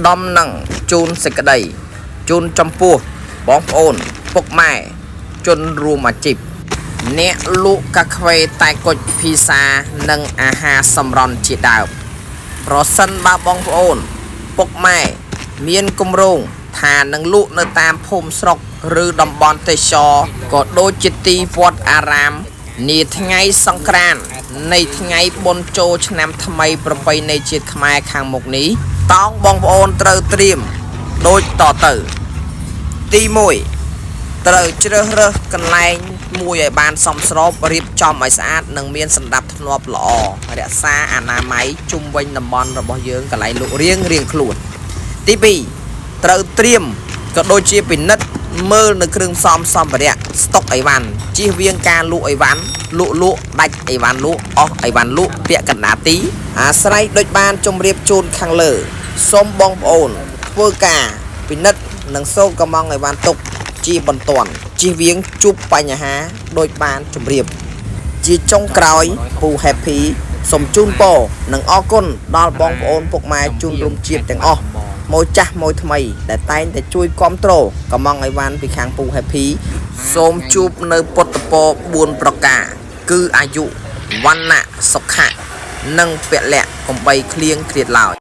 ដំណឹងជូនសេចក្តីជូនចំពោះបងប្អូនពុកម៉ែជនរួមអាជីពអ្នកលក់កាហ្វេតែគុជភីសានិងអាហារសម្រន់ជាដើមប្រសិនបើបងប្អូនពុកម៉ែមានគម្រោងថានឹងលក់នៅតាមភូមិស្រុកឬតំបន់ទេសចរក៏ដូចជាទីវត្តអារាមនាថ្ងៃសង្ក្រាន្តនៃថ្ងៃបុណ្យចូលឆ្នាំថ្មីប្រពៃណីជាតិខ្មែរខាងមុខនេះតោងបងប្អូនត្រូវត្រៀមដូចតទៅ ទី1ត្រូវជ្រើសរើសកន្លែងមួយឲ្យបានសមស្របរៀបចំឲ្យស្អាតនិងមានសណ្ដាប់ធ្នាប់ល្អរក្សាអនាម័យជុំវិញតំបន់របស់យើងកន្លែងលក់រៀងរៀងខ្លួនទី2ត្រូវត្រៀមក៏ដូចជាពិនិត្យមើលនៅគ្រឿងផ្សំសម្ភារៈស្តុកអីវ៉ាន់ជៀសវាងការលក់អីវ៉ាន់លក់លក់ដាច់អីវ៉ាន់លក់អស់អីវ៉ាន់លក់ពាក់កណ្ដាលទីអាស្រ័យដូចបានជម្រាបជូនខាងលើសូមបងប្អូនធ្វើការពិនិត្យនិងសូមកំងអីវ៉ាន់ទុកជាបន្ទាន់ជៀសវាងជួបបញ្ហាដោយបានជម្រាប ជាចុងក្រោយពូ Happy សូមជូនពរនិងអរគុណដល់បងប្អូនពុកម៉ែជូនរួមជាតិទាំងអស់មួយចាស់មួយថ្មីដែលតែងតែជួយគ្រប់គ្រងកំងអីវ៉ាន់ពីខាងពូ Happy សូមជួបនៅពុទ្ធពរ4ប្រការ គឺអាយុវណ្ណៈសុខៈនិងពលៈកំបីគ្លៀងគ្លាតឡើយ។